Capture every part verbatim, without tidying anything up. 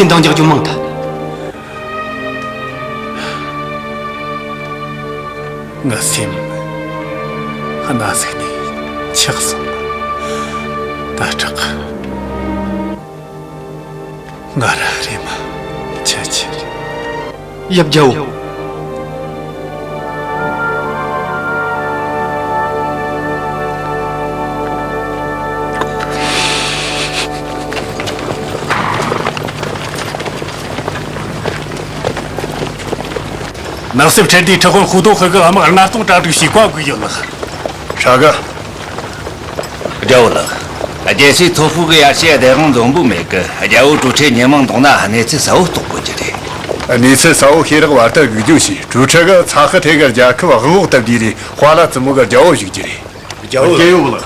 འདང་རྒྱག་རྒྱུ་མང་ཐལ། ངའི་སེམས་སྣ་ཟིག་ནས་ཆགས་སོང་། ད་དྲག་གི། ང་ར་རེ་མ་ཆ་ཆེ་རེད། ཡབ་རྒྱལ་བོ། ནགས་གསེབ་ཁྲལ་དུས་ཁྲི་དཔོན་ཧུ་ཏོ་ཧི་གི་དམག་ལྔ་སྟོང་གྲ་སྒྲིག་བྱས་བཀའ་བསྒོས་ཡོད་ལགས། ཧྲ་གི། རྒྱལ་བོ་ལགས། རྒྱལ་སྲས་ཐོ་ཧྥུ་གི་ཡར་ཞུ་བདེ་དབང་འཛོམས་པོ་མེད་གི། རྒྱལ་བོ་གྲོས་ཁྲིད་ཉེ་མང་གཏོང་ན་གནས་ཚུལ་གསལ་བོ་རྟོགས་དགོས་ཀྱི་རེད། གནས་ཚུལ་གསལ་བོ་ཤེས་རག་བར་དུ་སྒུག་རྒྱུ་བྱས། གྲོས་ཁྲིད་གི་ཚ་ཁུ་ཐེ་གི་རྒྱལ་ཁབ་དབང་འོག་ཏུ་བསྡུས་རེ་ཧྭ་ལ་ཙི་མོ་གི་རྒྱལ་བོ་བཞུགས་རྒྱུ་རེད། རྒྱལ་བོ་ལགས།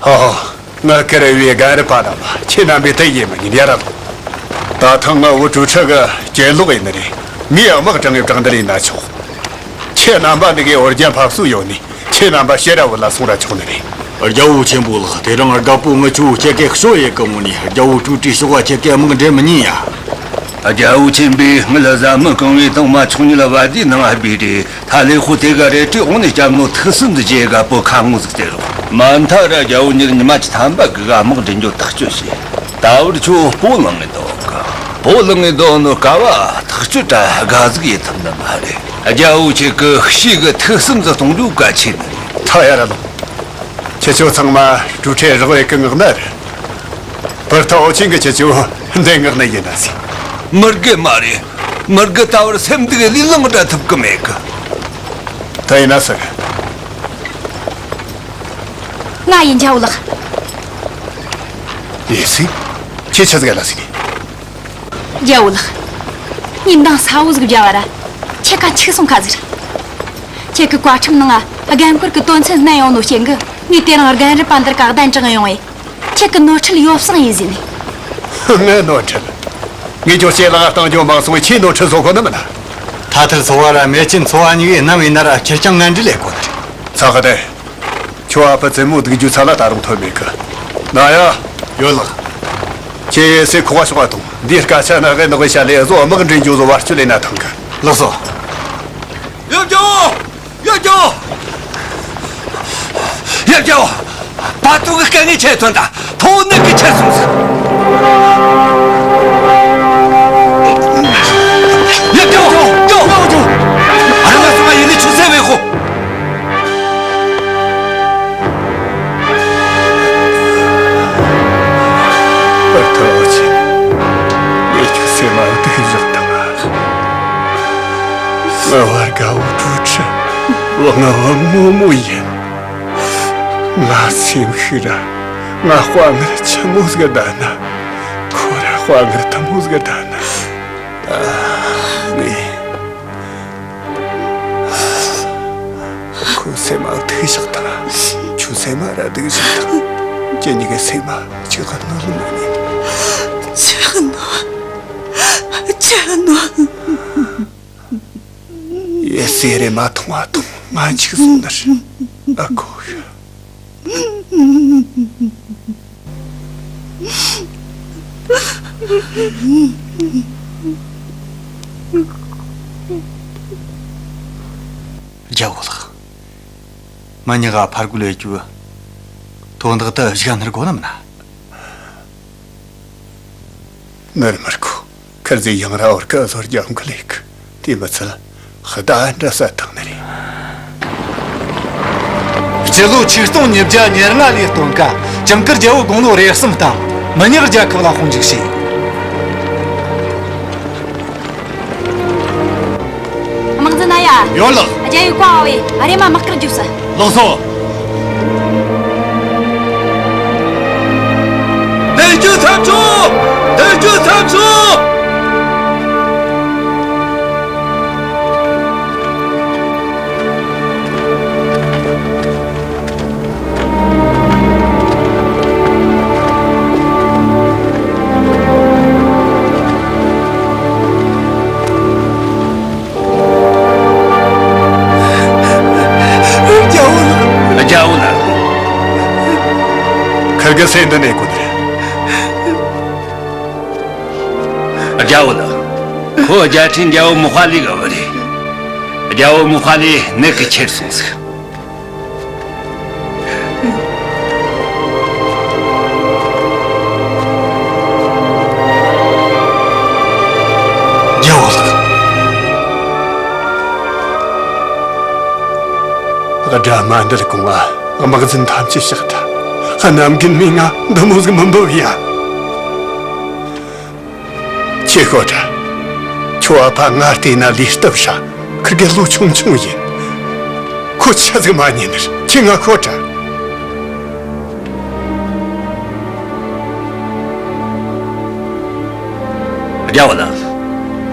ཧ་ཧ། ང་ཀི་རི་བའི་རྒན་རབས་པ་རྣམས་ཁྱེད་རྣམ་པས་དེ་ཡེད་མི་ཉན། ཡར་ར་ལོངས། ད་ཐེངས་ང་བོད་གྲོས་ཁྲིད་གི་གྱེན་ལོག་ཡིན་ནི་རེད། ངས་དམག་དྲངས་ངས་བཀག་འདིར་ཡིན་ན་ཆོག་ཁྱེད་རྣམ་པ་འདི་གའི་འོ་རྒྱན་ཕབ་སུ་ཡོད་ནི། ཁྱེད་རྣམ་པ་ཕྱིར་ར་བོད་ལ་སོང་ར་ཆོག་ནི་རེད། རྒྱལ་བོ་ཆེན་པོ་ལགས། དེ་རིང་རྒད་པོ་ངི་ཆོ་ཁྱེད་ཀའི་ཞོ་ཡེ་གི་མོ་ནི། རྒྱལ་བོ་གྲོས་ཁྲིད་ཤོག་བ་ཁྱེད་ཀའི་དམག་འདྲེན་མི་ཉན་ཡ། རྒྱལ་བོ་ཆེན་པོས་ངི་ལ་བཟའ་མི་གང་བའི་དང་མ་ཆུང་ཉིད་ལ་བ་དེའི་ནང་ཨ་བི་རེད། ཐ་ལེ་ཧུ་དེ་ག་རེ་ཏྲི་འོང་ནས་སྐྱབས་ནོ་ཐུགས་སུན་དུ་བྱེད་དགའ་པོ་ཁ་ངོ་ཟིག་སྟེར་རོགས། མ་མཐའ་ར་རྒྱལ་བོ་ཉིད་ཉི་མ་ཆི་ཐམ་པ་གི་ག་དམག་འདྲེན་རྒྱུ་ཐག་གཅོད་བྱས། ད་བར་ཁྱོད་སྤོ་ལངས་ངེ་འདུག་ག་སྤོ་ལངས་ངེ་འདུག་ནོ་ག་བ་ཐག་གཅོད་ར་དགའ་ཟིག་ཡེད་ཐུབ་ནི་མ་རེད། རྒྱལ་བོ་ཁྱེད་ཀི་ཤི་གི་ཐུགས་སུན་དུ་གཏོང་རྒྱུ་གལ་ཆེ་ནི་རེད། ཐ་ཡ་ར་ལོ། ཁྱེད་ཆོ་ཚང་མ་གྲོས་ཁྲིད་རག་བའི་ཀི་ངག་ན་རེད། བུར་ཐ་འོ་ཆེན་གི་ཁྱེད་ཆོ་འདི་ངག་ན་ཡིན་ན་ཟིག་མི་དགེ་མ་རེད། མི་དགེ་ད་བར་སེམས་སྡུག་ལས་ལངས་འདྲ་ཐུབ་གི་མེད་གི། ད་ཡིན་ན་ཟིག་ང་ཡིན་རྒྱལ་བོ་ལགས། ཡེ་སི། ཁྱེད་ཆི་ཟིག་ལ་ཟིག་རྒྱལ་བོ་ལགས། ཉིན་དང་ས་བོ་ཟིག་བརྒྱབ་བ་ར། ཁྱེད་ཀ་འཆུག་སོང་ཁ་ཟིག་ར། ཁྱེད་ཀི་བཀའ་ཁྲིམས་ནང་ང་རྒན་བཀུར་གི་དོན་ཚན་བསྣན་ཡོང་ནོ་རྐྱེན་གི་ངས་དེ་རིང་རྒན་རབས་པ་འདིར་ཀ་གདན་དྲངས་ཡོང་ངེ། ཁྱེད་ཀི་ནོར་འཁྲུལ་ཡོ་བསྲང་ཡེ་ཟིན་ནི། ངའི་ནོར་འཁྲུལ། ངས་ཁྱོད་ལྕེ་ལ་བཏང་རྒྱུ་མང་སོང་བས་ཁྱེད་ནོར་འཁྲུལ་བཟོ་དགོས་ནི་མིན་ན། ཐ་ཐར་ཚོ་བ་ར་མེ་ཆེན་ཚོ་བ་གཉིས་ཀས་ནམ་ཡིན་ན་ར་ཁེར་རྐྱང་ངན་འབྲེལ་ལས་གོ་ནི་རེད། ཚ་ཁ་དེ། ཁྱོད་ཨ་ཕ་བཙུན་མོ་སྡུག་རྒྱུ་ཚ་ལ་ད་རུང་ཐོན་མེད་གི། ན་ཡ། ཡོད་ལགས། ཁྱེད་ཡེ་སེ་ཁོ་བ་ཤོག་བ་དང་འདིའི་སྐད་ཆ་ན་གི་ནག་བའི་ཤ་ལས་བཟོ་དམག་འདྲེན་རྒྱུ་བཟོ་བར་སྤྱོད་ལས་ན་ཐང་གི། ལགས་སོ། ཡབ་རྒྱལ་བོ། ཡབ་རྒྱལ་བོ། ཡབ་རྒྱལ་བོ། བ་ཏུ་གི་སྐད་ངན་ཆེ་ཐོན་ད། ཐོག་ནས་གི་ཆེ་སོང་ཟིག་ཡབ་རྒྱལ་བོ། ཡབ་རྒྱལ་བོ། ཨ་ར་ང་སོང་ང་ཡིན་ནི་ཆུ་སེ་བའི་ཧོ། བར་ཐག་ཆེ། ངས་ཁྱོད་སེམས་མ་བདེ་བཞག་དང་། ང་བར་དགའ་བོ་གྲོས་ཁྲིད། ང་བ་ངོ་མོ་ཡིན། ང་སེམས་ཤི་ར། ང་དཔའ་ངར་ཆི་མོ་ཟིག་ད་ན། ཁོ་ར་དཔའ་ངར་ཐུ་མོ་ཟིག་ད་ན། ཨ། ངས། ཁོའི་སེམས་མ་སྡུག་བཞག་དང་། ཁྱོའི་སེམས་མ་ར་སྡུག་བཞག་དང་། ཁྱེད་གཉིས་ཀའི་སེམས་མ་ཅིག་ག་ནོར་མ་ཉན། ཅི་ནོར། ཅི་ནོར། ཡེ་སི་རེ་མ་མཐོང་བ་དང་ང་འཇིགས་སོང་ནི་རེད། ཨ་ཁོ་ཤི། རྒྱལ་བོ་ལགས། མི་ཉག་ག་ཕར་རྒོལ་ཡོད་རྒྱུ། དོན་དག་ཏུ་བཞག་ནི་དགོས་ནམ་ན། ནར་མར་ཁུ། ཁར་ཟེ་ཡང་ར་བར་ཀ་ཟོར་རྒྱང་གི་ལེགས། དེ་མི་ཚད། ཧི་ད་འདྲ་ས་ཐང་ནི་རེད། སྤྱི་ལོ་ཆིག་སྟོང་ཉིས་བརྒྱ་ཉེར་ལྔ་ལོའི་སྟོན་ཀ། ཇིང་གུར་རྒྱལ་བོ་དགུང་ལོ་རེ་གསུམ་དང་། མི་ཉག་རྒྱལ་ཁབ་ལ་དཔུང་འཇུག་བྱས། དམག་འཛིན་ན་ཡ། ཡོད་ལགས། རྒྱལ་བོའི་བཀའ་ཨ་བས་རེ་མ་དམག་སྐར་རྒྱུགས་སོ། ལགས་སོ། དེ་རྒྱུ་ཐབས་བྱུང་། དེ་རྒྱུ་ཐབས་བྱུང་། རྒྱལ་བོ་ལགས། རྒྱལ་བོ་ལགས། ཁིར་གི་སེ་འདི་ནས་གོ་ནི་རེད། རྒྱལ་བོ་ལགས། ཁོ་རྒྱལ་ཕྲན་རྒྱལ་བོ་མུ་ཧྥ་ལི་གི་བུ་རེད། རྒྱལ་བོ་མུ་ཧྥ་ལི་ནད་ཀྱིས་ཁྱེར་སོང་ཟིག་རྒྱལ་བོ་ལགས། དགྲ་དམག་འདི་ལ་གོང་ང་དམག་འཛིན་ཐམས་ཅད་བཤགས་ད། གནམ་རྒན་མི་ང་འདི་མོ་ཟིག་མི་འབུལ་ཡ། ཁྱེད་ཤོད་དྲ། ཁྱོད་ཨ་ཕ་ང་བལྟས་ན་ལས་སྟབས་ཧྲ། ཁིར་གེ་ལོ་ཆུང་ཆུང་ཡིན། ཁོ་ཆི་ཟིག་མ་ཉན་ནི། ཁྱེད་ང་ཤོད་དྲ། རྒྱལ་བོ་ལགས།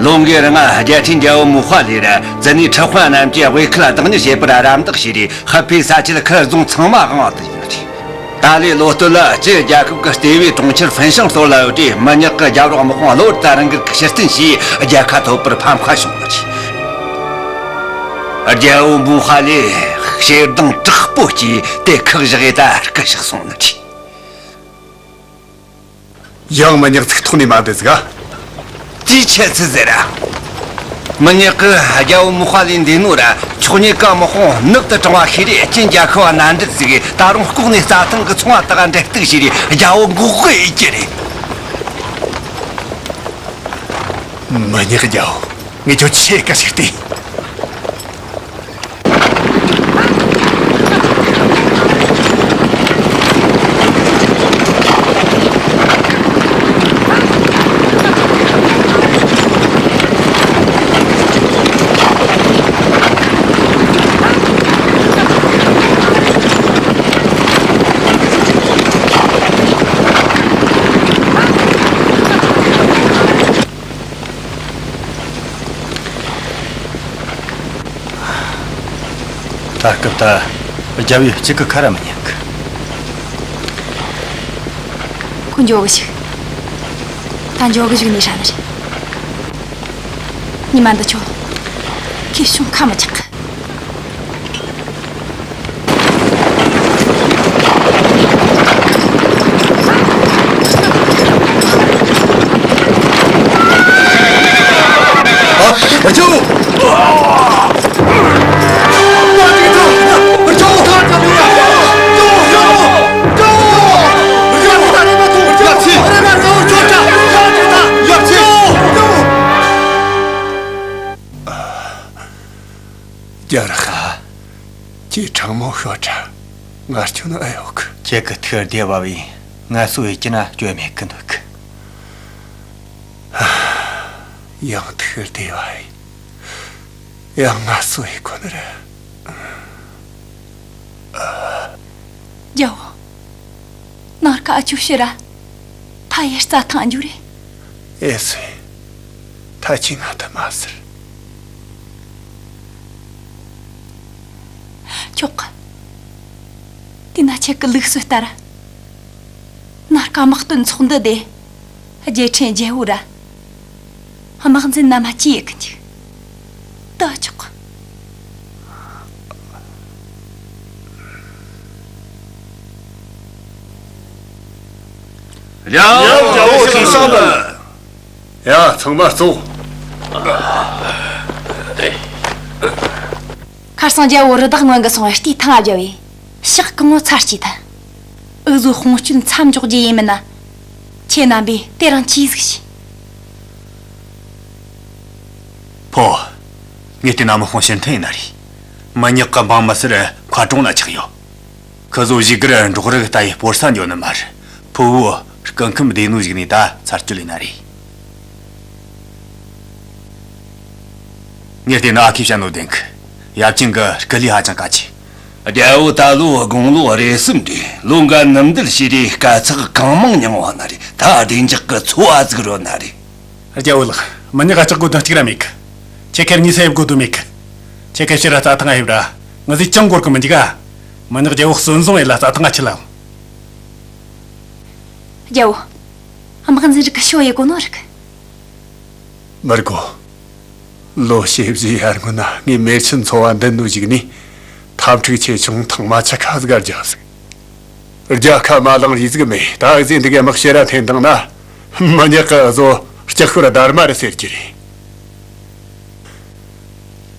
ལོ་འགའི་རིང་རྒྱལ་ཕྲན་རྒྱལ་བོ་མུ་ཧྥ་ལི་ར་ཛི་ནི་ཁྲི་དཔོན་རྣམས་ཀྱིས་དབུས་ཁུལ་བདག་གཉེར་བྱེད་པར་རམ་འདེགས་བྱས་ཏེ། ཧ་ཕིའི་ས་ཆ་ལ་ཁུལ་རྫོང་ཚང་མ་དབང་དུ་བྱས་པ་རེད། ཏཱ་ལའི་ལོ་སྟོད་ལ་ཅི་རྒྱལ་ཁབ་ཀྱི་ལྟེ་བའི་གྲོང་ཁྱེར་ཧྥན་ཤང་སོགས་ལ་ཡོད་དུས། མི་ཉག་གི་རྒྱབ་རོགས་དམག་དཔུང་གློ་བུར་དུ་རང་འགུལ་གྱིས་ཕྱིར་འཐེན་བྱས། རྒྱལ་ཁ་ཐོབ་པར་ཕམ་ཁ་བྱུང་ནི་རེད། རྒྱལ་བོ་མུ་ཧྥ་ལི་ཞེ་སྡང་དྲག་པོ་སྐྱེས་ཏེ། ཁག་བཞག་ཡས་ད་སྐུ་གཤེགས་སོང་ནི་རེད། ཡང་མི་ཉག་ཚིག་ཐོག་ནས་མ་འདི་ཟིག་ཨ། དེའི་ཆེད་ཚུལ་ཟེར་ར། མི་ཉག་གི་རྒྱལ་བོ་མུ་ཧྥ་ལི་འདས་ནོ་ར། ཆོག་ཉེས་ཀ་དམག་དཔུང་ནུབ་ཏུ་དྲངས་པ་ཤེས་རེ། ཅིན་རྒྱལ་ཁབ་བ་མནའ་འབྲེལ་ཟིག་གིས་ད་རུང་ལྐོག་ནས་རྩྭ་ཐང་གི་ཚོང་བ་དག་འབྲེལ་གཏུག་བྱས་རེ། རྒྱལ་བོ་འགོག་དགོས་ཡིན་གྱི་རེད། མི་ཉག་རྒྱལ་བོ། ངས་ཁྱོད་ཆེ་ཀ་ཞིག་སྟེ། ད་སྐབས་ད་རྒྱལ་བོའི་གཅིག་གི་ཁ་ར་མི་ཉན་གི། ཁོ་འགྱོ་གི་ཞིག་ད་འགྱོ་གི་ཞིག་ནས་ཧྲ་ནི་རེད། ཉི་མ་འདི་ཆོ་ཁོས་ཆུང་ཁ་མི་ཆག་གི། རྒྱལ་བོ་ལགས། ཁྱེད་དྲང་མོ་ཤོད་དྲ། ངར་སྐྱོན་ཨེ་ཡོད་གི། ཁྱེད་ཀྱི་ཐུགས་བདེ་བ་བས་ངལ་གསོ་ཡེད་རྒྱུ་ན་སྐྱོན་མེད་གི་འདུག་གི། ཡང་ཐུགས་བདེ་བ་ཡིན། ཡང་ངལ་གསོ་ཡེད་དགོས་ནི་རེད། རྒྱལ་བོ། ནངས་ཀ་ཨ་ཅོ་ཕྱིར་ར། ཕ་ཡི་རྩྭ་ཐང་འགྱོ་རེ། ཨེ་སེ། ད་ཁྱེད་ང་ད་མ་ཟེར། ཆོག་གི། དེ་ན་ཁྱེད་ཀྱི་ལུགས་སྲོལ་ལྟར། ནངས་ཀ་དམག་དོན་ཚོགས་འདུ་དེ། རྒྱལ་ཕྲན་རྒྱལ་བོ་ར། དམག་འཛིན་རྣམ་པ་ཅི་ཡེད་གི་འཇུག་ད་ཆོག་གི། རྒྱལ་བོ་ཞིག་བསམ་པ། ཡ། ཚང་མ་ཙོག་ཁར་སང་རྒྱལ་བོ་རི་དྭགས་རྔོན་གི་སོང་བའི་རྟའི་ཐང་ང་བརྒྱབ་བས། ཕྱག་གང་བོ་ཚར་སྐྱེས་ཐལ། འུ་ཟོའི་དཔུང་སྐྱོན་མཚམས་འཇོག་རྒྱུ་ཡིན་མིན་ན། ཁྱེད་རྣམ་པས་དེ་རིང་ཅི་ཟིག་བྱེད། ཕོ། ངས་བལྟས་ན་དམག་དཔུང་ཕྱིར་འཐེན་ཡིན་ན་རེད། མི་ཉག་གི་འབངས་མི་སེར་མཁར་གྲོང་ལ་ཆགས་ཡོད། ཁི་ཟོ་བཞུགས་སྒར་འབྲོག་རི་གི་ལྟ་ཡི་སྤོར་ས་འཇོག་ནི་མ་རེད། ཕུ་བོ་སྐུ་ཁམས་བདེ་ནོ་ཞིག་ནས་ད་ཚར་གཅོད་ལས་ན་རེད། ངས་བལྟས་ན་ཨ་ཁུས་བཤད་ནོ་བདེན་གི། ཡབ་ཆེན་གི་སྐུ་ལུས་ཧ་ཅང་དཀའ་ཆེ། རྒྱལ་བོ་ད་ལོ་དགུང་ལོ་རེ་གསུམ་རེད། ལོ་འགའ་ནུབ་འདུལ་བྱས་རེ་དཀའ་ཚེགས་གང་མང་མྱངས་བ་ན་རེ། ད་བདེ་འཇགས་ཀྱི་འཚོ་བ་ཟིག་རོལ་ན་རེ། རྒྱལ་བོ་ལགས། མི་ཉག་ག་ལྕགས་སྒོ་དོན་གཅིག་ར་མེད་གི། ཁྱེད་ཁེར་གཉིས་ས་ཡེབ་དགོས་དོན་མེད་གི། ཁྱེད་ཁེར་ཕྱིར་ར་རྩྭ་ཐང་ང་ཡེབ་ར། ང་ཟིག་ཅང་འགོར་གི་མི་འཇུག་ག། མི་ཉག་རྒྱལ་བོ་གསོན་བཟང་ཡེ་ལ་རྩྭ་ཐང་ང་ཁྲིད་ལ། རྒྱལ་བོ། དམག་འཛིན་རིགས་ཀྱི་ཤོ་ཡེ་གོ་ནོ་རིགས། མི་དགོ། ལོ་ཤས་བཞི་ཡར་སྔོན་ན་ངས་མེ་ཆུ་འཚོ་བ་འདི་ནོ་ཞིག་ནས། འཐབ་འཁྲུག་ཆེ་ཆུང་ཐང་མ་ཆ་ཁ་ཟིག་ག་རྒྱག་ཟིག་རྒྱལ་ཁ་མ་ལངས་རིས་ཟིག་མེད། ད་གཟོད་འདི་གའི་དམག་ཕྱིར་ར་འཐེན་བཏང་ན། མི་ཉག་གི་བཟོ་ ལྕགས་ཤོར་སྡར་མ་རེད་ཟེར་གྱི་རེད།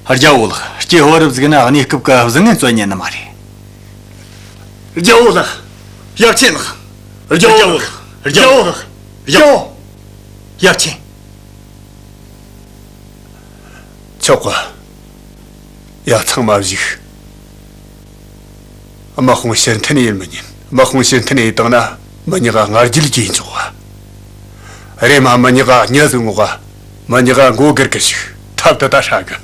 རྒྱལ་བོ་ལགས། སྐྱེས་ཕོ་རབ་ཟིག་ན་གནས་སྐབས་ཀྱི་བཟང་ངན་རྩོད་ཉན་ནི་མ་རེད། རྒྱལ་བོ་ལགས། ཡབ་ཆེན་ལགས། རྒྱལ་བོ་ལགས། རྒྱལ་བོ་ལགས། རྒྱལ་བོ་ལགས། ཡབ་ཆེན། ཆོག་གི། ཡ། ཚང་མ་བཞུགས། དམག་དཔུང་ཕྱིར་འཐེན་ཡེད་མི་ཉན། དམག་དཔུང་ཕྱིར་འཐེན་ཡེད་བཏང་ན་མི་ཉག་ག་ང་རྒྱལ་གྱིས་འཇོག་བ། རེམ་མ་མི་ཉག་ག་མྱི་ཟིག་འོང་ག། མི་ཉག་ག་མགོ་སྒུར་གི་ཞིག་ཐབས་དེ་ད་ཧྲ་གི།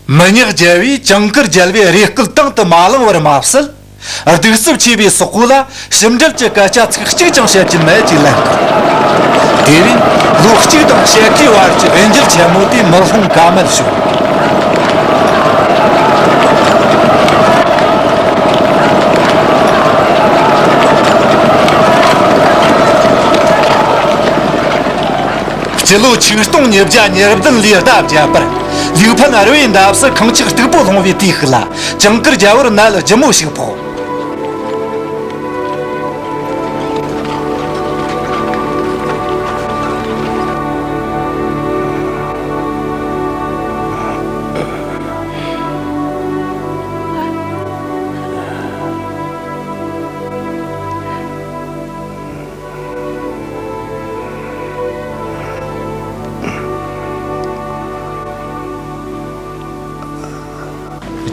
མི་ཉག་རྒྱལ་བོས་ཇིང་གུར་རྒྱལ་བོའི་རེ་སྐུལ་དང་དུ་མ་བླངས་པར་མ་ཟད། གདུག་རྩུབ་ཆེ་བའི་སོག་པོ་ལ་ཕྱི་འབྲེལ་གྱི་སྐད་ཆ་ཚིག་གཅིག་ཀྱང་བཤད་རྒྱུ་མེད་ཅེས་ལན་བཏབ། དེ་བས་ལོ་གཅིག་དང་ཕྱེད་ཀའི་བར་གྱི་དབྱིན་ཇི་ཆེན་མོ་དེ་མི་ལྷུང་ཀ་མེད་བྱུང་། སྤྱི་ལོ་ཆིག་སྟོང་ཉིས་བརྒྱ་ཉེར་བདུན་ལོའི་ཟླ་བརྒྱད་པར་ལིའུ་ཕན་རི་བོའི་འདབས་སུ་ཁང་ཆག་སྟུག་པོ་ལྷུང་བའི་དུས་ཤིག་ལ་ཇིང་གུར་རྒྱལ་བོར་ནད་ལྗིད་མོ་ཞིག་ཕོག།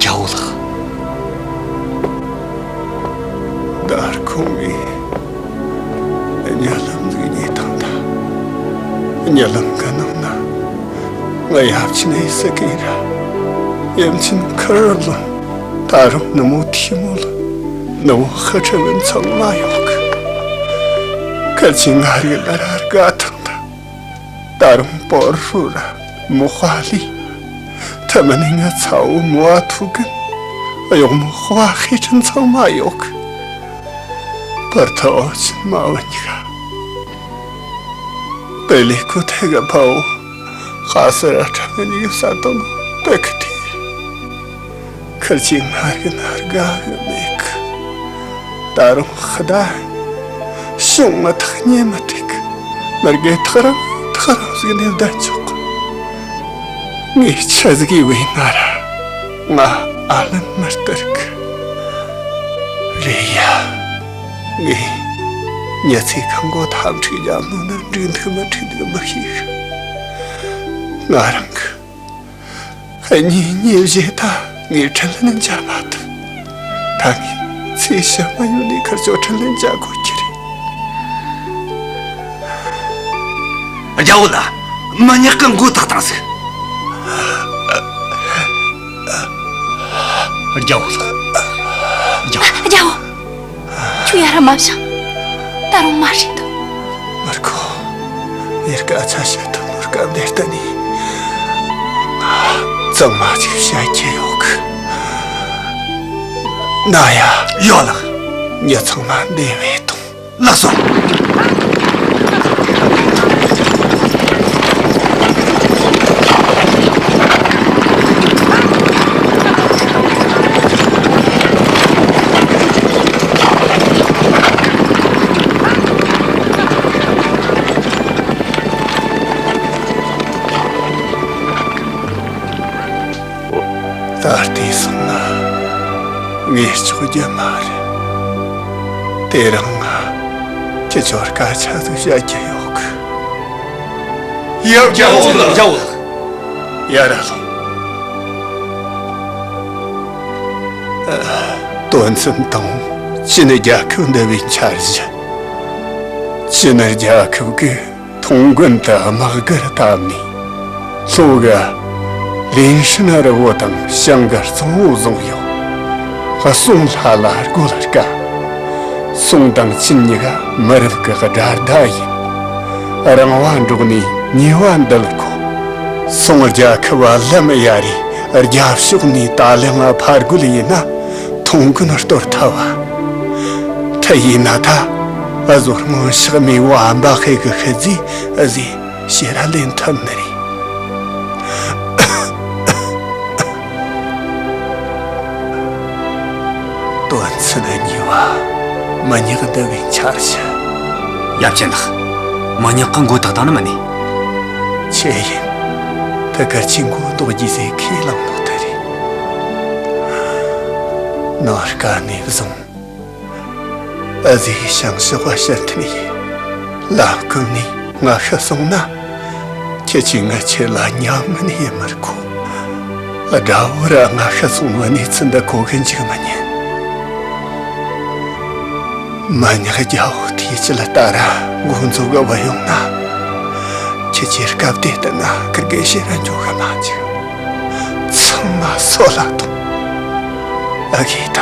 རྒྱལ་བོ་ལགས། མདར་ཁོང་གིས་རྨི་ལམ་ཟིག་རྨིས་བཏང་ད། རྨི་ལམ་གི་ནང་ན་ང་ཡབ་ཆེན་ཨེ་ཟེར་གི་ར། ཡུམ་ཆེན་ཁུར་ལོ། ད་རུང་ནུ་མོ་ཐི་མོ་ལ། ནུ་མོ་ཧ་ཁྲ་བན་ཚང་མ་ཡོད་གི། ཁ་ཆེ་ང་རིག་ན་ར་དགའ་ཐང་ད། ད་རུང་པོར་ཧྲུ་ར་མོ་ཧ་ལི། ཐ་མ་ནི་ང་ཚ་བོ་མོ་ཨ་ཐུ་གི། གཡོག་མོ་ཧ་ཧེ་ཁྲིན་ཚང་མ་ཡོད་གི། པར་ཐ་འོ་ཆི་མ་བ་ཉི་ག། པེ་ལི་ཁུ་ཐེ་ག་ཕ་བོ། ཧ་སི་ར་ཁྲ་མ་ཉི་གི་ས་དོ་ནོ་པེ་ཁི་ཐི། ཁིར་ཆི་ང་གི་ན་དགའ་གི་མེད་གི། ད་རུང་ཧ་ད་ཤོང་ང་ཐག་ཉེ་མ་ཐིག་མར་གེ་ཐག་རང་ཐག་རང་ཟིག་ནས་བསྡད་ཆོག་གི། ངས་ཆི་ཟིག་ཡི་བའི་ང་ར་ང་ཨ་ལན་མར་སྟར་གི། རེད་ཡ། ངས་ཉི་ཚེ་ཁང་གོ་ཐམ་ཁྲིག་རྒྱབ་ནོ་ནི་འགྲིག་འདུག་མི་འགྲིག་འདུག་མི་ཤེས་གི། ང་རང་གི། གཉིས་གཉིས་བཞེས་ད་ངས་ཁྲིད་ལན་འཇལ་མ་ཐུབ། ད་ངས་ཚེ་ཕྱི་མ་ཡོད་ནས་ཁིར་ཆོ་ཁྲིད་ལན་འཇལ་དགོས་ཀྱི་རེད། རྒྱལ་བོ་ལགས། མི་ཉག་གི་མགོ་ཐག་བཏང་ཟིག་རྒྱལ་བོ་ལགས། རྒྱལ་བོ། རྒྱལ་བོ། ཁྱོད་ཡར་མ་བཞེངས། ད་རུང་མ་རེད་དོ། མར་ཁོ། ངས་སྐད་ཆ་བཤད་ཐུབ་ནོ་སྐབས་འདིར་ད་ནི། ང་གཙང་མ་ཅིག་བཤད་རྒྱུ་ཡོད་གི། ན་ཡ། ཡོད་ལགས། མྱི་ཚང་མ་འདས་པའི་དུང་། ལགས་སོ། ད་ལྟའི་སོང་ན་ངས་ཆོག་རྒྱུ་མ་རེད། དེ་རིང་ང་ཁྱེད་ཆོར་སྐད་ཆ་ཟིག་བཤད་རྒྱུ་ཡོད་གི། ཡབ་རྒྱལ་བོ་ལགས། རྒྱལ་བོ་ལགས། ཡར་ར་ལོངས། ཨ། དོན་ཚན་དང་ཅི་ནི་རྒྱལ་ཁབ་འདི་བའི་འཆར་གཞི། ཅི་ནི་རྒྱལ་ཁབ་ཀྱི་ཐོང་དགོན་དུ་དམག་སྒར་བཏབ་ནས། ལྷོ་གི་ལིན་ཧྲིན་རི་བོ་དང་བྱང་གི་གཙང་བོ་བཟུང་ཡོད། གསུང་ལྷ་ལ་རྒོལ་དཀའ། སུང་དང་ཅིན་གཉིས་ཀ་མི་རབས་ཀྱི་དགྲ་ཟླ་ཡིན། རང་བ་འགྲོགས་ནས་ཉེས་པ་འདུལ་དགོས། སུང་རྒྱལ་ཁབ་ལམ་ཡ་རི་རྒྱབ་ཕྱོགས་ནས་ད་ལེང་ཕར་རྒོལ་ཡིན་ན། ཐོང་དགོན་གཏོར་ཐུབ་བ། ཁྲི་ཡིན་ན་ད། ཨ་ཟོ་སྔོན་ཕྱག་མི་བ་འབའ་ཁེ་གི་ཤི་རྫི་ཨ་ཟི་ཕྱིར་ར་ལེན་ཐུབ་ནི་རེད། དོན་ཚན་གཉིས་པ། མི་ཉག་འདི་བས་འཆར་ཞིང་། ཡབ་ཆེན་ལགས། མི་ཉག་གི་མགོ་བཏགས་བཏང་ནི་མིན་ནི། ཆི་ཡིན། ཐུགས་ཀར་ཆེན་མགོ་འདོགས་རྒྱུ་ཟེར་ཁས་བླངས་ནོ་དེ་རེད། ནངས་ཀ་ནས་བཟུང་། ཨ་ཟེ་ཞང་ཞི་བ་ཕྱིར་འཐེན་ཡིན། ལམ་ཀུན་ནས་ང་ཤི་སོང་ན། ཁྱེད་ཀྱིས་ངའི་ཆེད་ལ་མྱ་ངན་ཡིན་མི་དགོས། དགྲ་བོ་ར་ང་ཤི་སོང་བའི་གནས་ཚུལ་འདི་གོ་གི་འཇུག་མི་ཉན། མི་ཉག་རྒྱལ་པོ་དེའི་ཆེད་ལ་ད་ར་འགོ་འཛུགས་གི་བུད་ཡོང་ན། ཁྱེད་ཀྱིས་སྐབས་དེ་ལྟར་ན་ཁིར་གེ་ཤེས་ར་འཇོག་གི་མ་འཇུག། ཚང་མ་སོད་ལ་ཐོངས། ཨ་གིས་ད།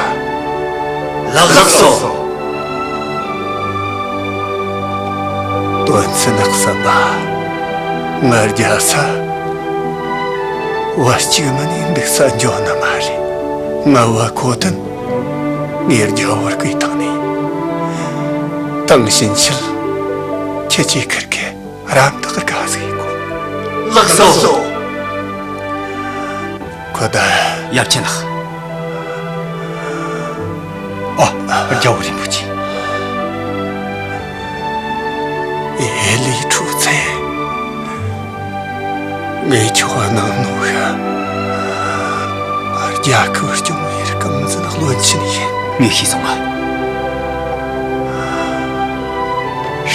ལགས་སོ། དོན་ཚན་གསུམ་པ། ང་རྒྱལ་ས། བ་གཅིག་མིན་ནས་འདུག་ས་འཇོག་ནི་མ་རེད། ང་བ་གོ་དོན། ངའི་རྒྱལ་བོར་བསྐོས་བཏང་ནས། དེང་ཕྱིན་ཆད། ཁྱེད་ཀྱིས་ཁིར་གེ་རམ་འདེགས་དགའ་ཟིག་གོ། ལགས་སོ། ཁོ་ད། ཡབ་ཆེན་ལགས། ཨ། རྒྱལ་བོ་རིན་པོ་ཆེ། ཨེ་ལི་ཁྲུ་ཚེ། ངས་ཁྱོད་གནང་ནོ་གི། རྒྱལ་ཁབ་སྐྱོང་བའི་རྐང་འཛིན་བློན་ཆེན་ཡིན། ངས་ཤེས་སོང་ང་།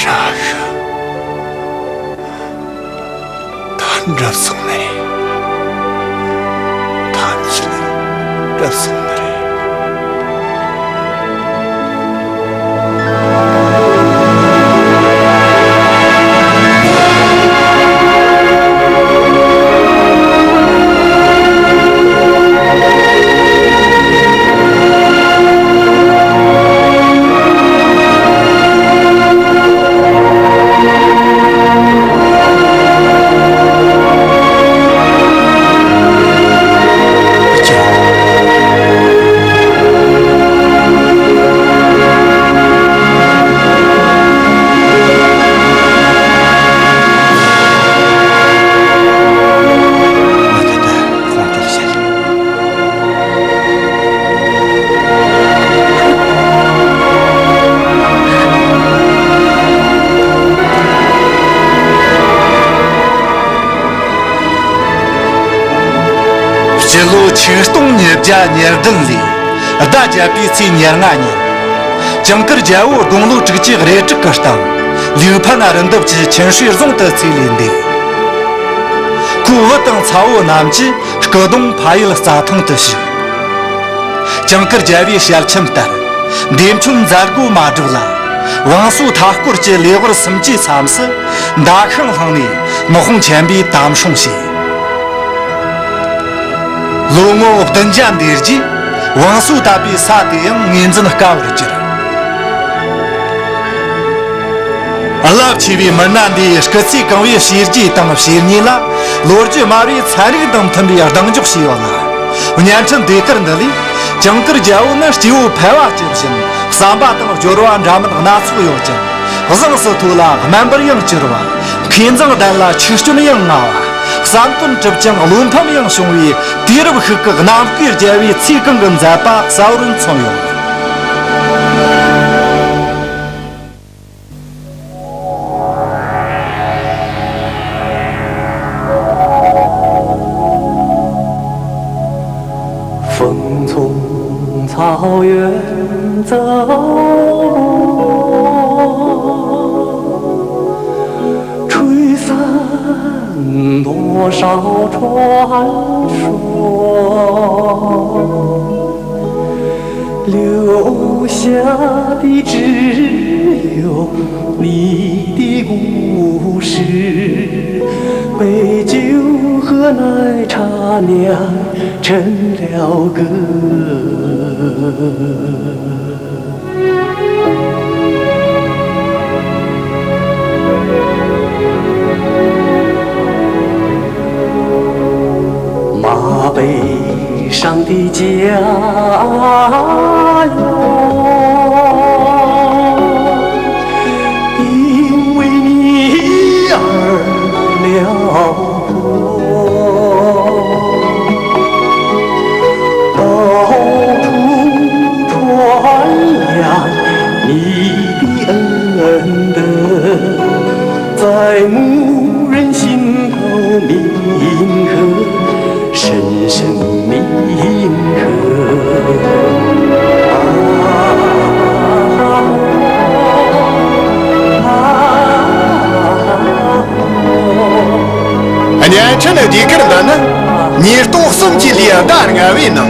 ཧྲ་གི། ད་འགྲུབ་སོང་ནི་རེད། ཐམས་ཅད་འགྲུབ་སོང་ནི་རེད། སྤྱི་ལོ་ཆིག་སྟོང་ཉིས་བརྒྱ་ཉེར་བདུན་ལོའི་ཟླ་བརྒྱད་པའི་ཚེས་ཉེར་ལྔ་ཉིན། ཇིང་གུར་རྒྱལ་པོ་སྡོང་ལོ་དྲུག་ཅུའི་རལ་གྲི་གི་སྟེང་། ལིའུ་ཕན་རི་འདབས་ཀྱི་ཆིན་ཧྲུའེ་རྫོང་དུ་ཚེ་ལས་འདས། ཁོའི་བུ་དང་ཚ་བོ་རྣམས་ཀྱིས་སྐུ་གདུང་ཕ་ཡུལ་རྩྭ་ཐང་དུ་བཞུགས། ཇིང་གུར་རྒྱལ་པོའི་ཞལ་ཆེམས་ལྟར། འདས་མཆོད་མཛད་སྒོ་མ་བསྒྲུབས་ལ། བང་སོའི་མཐའ་སྐོར་གྱི་ལེ་དབར་སུམ་ཅུའི་མཚམས་སུ་མདའ་ཤིང་བསླངས་ནས་དམག་དཔུང་ཆེན་པོས་དམ་སྲུང་བྱས། ལོ་ངོ་བདུན་བརྒྱ་འདས་རྗེས། བང་སོ་དད་པའི་ས་དེ་ཡང་ངོས་འཛིན་དཀའ་བར་གྱུར། རླབས་ཆེ་བའི་མི་སྣ་འདིའི་སྐུ་ཚེ་གང་བོའི་བྱས་རྗེས་དང་བྱས་ཉེས་ལ། ལོ་རྒྱུས་སྨྲ་བའི་ཚན་རིག་དང་མཐུན་པའི་གདེང་འཇོག་བྱས་ཡོད་ལ། བརྙན་འཕྲིན་ཟློས་གར་འདི་ལས། ཇིང་གུར་རྒྱལ་པོ་ནི་སྐྱེ་བོ་ཕལ་བ་ཇི་བཞིན་བསམ་པ་དང་སྦྱོར་བ་འདྲ་མིན་སྣ་ཚོགས་ཡོད་ཅིང་། གཟེངས་སུ་ཐོགས་ལ་དམན་པར་ཡང་གྱུར་པ། མཁས་མཛངས་ལྡན་ལ་ཆོས་སྐྱོན་ཡང་མངའ་བ། བསམ་དོན་གྲུབ་ཅིང་བློ་ཕམ་ཡང་བྱུང་བའི་དུས་རབས་ཤིག་གི་གནམ་བསྐོས་རྒྱལ་པོའི་ཚེ་གང་གི་མཛད་པ་གསལ་བོར་མཚོན་ཡོད། 风从草原走过，吹散多少传说。 留下的只有你的故事，杯酒和奶茶酿成了歌。 马背上的家园，因为你而辽阔，到处传扬你 ཟླ་ལྔ་བའི་ནང་།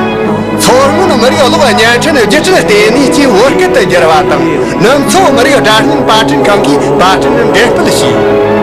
མཚོ་སྔོན་མི་རིགས་གློག་བརྙན་འཕྲིན་བརྒྱུད་འཕྲིན་ལྟེ་གནས་ཀྱིས་བོད་སྐད་དུ་བསྒྱུར་བ་དང་། ནུབ་མཚོ་མི་རིགས་སྒྲ་བརྙན་པར་སྐྲུན་ཁང་གིས་པར་སྐྲུན་འགྲེམས་སྤེལ་བྱས།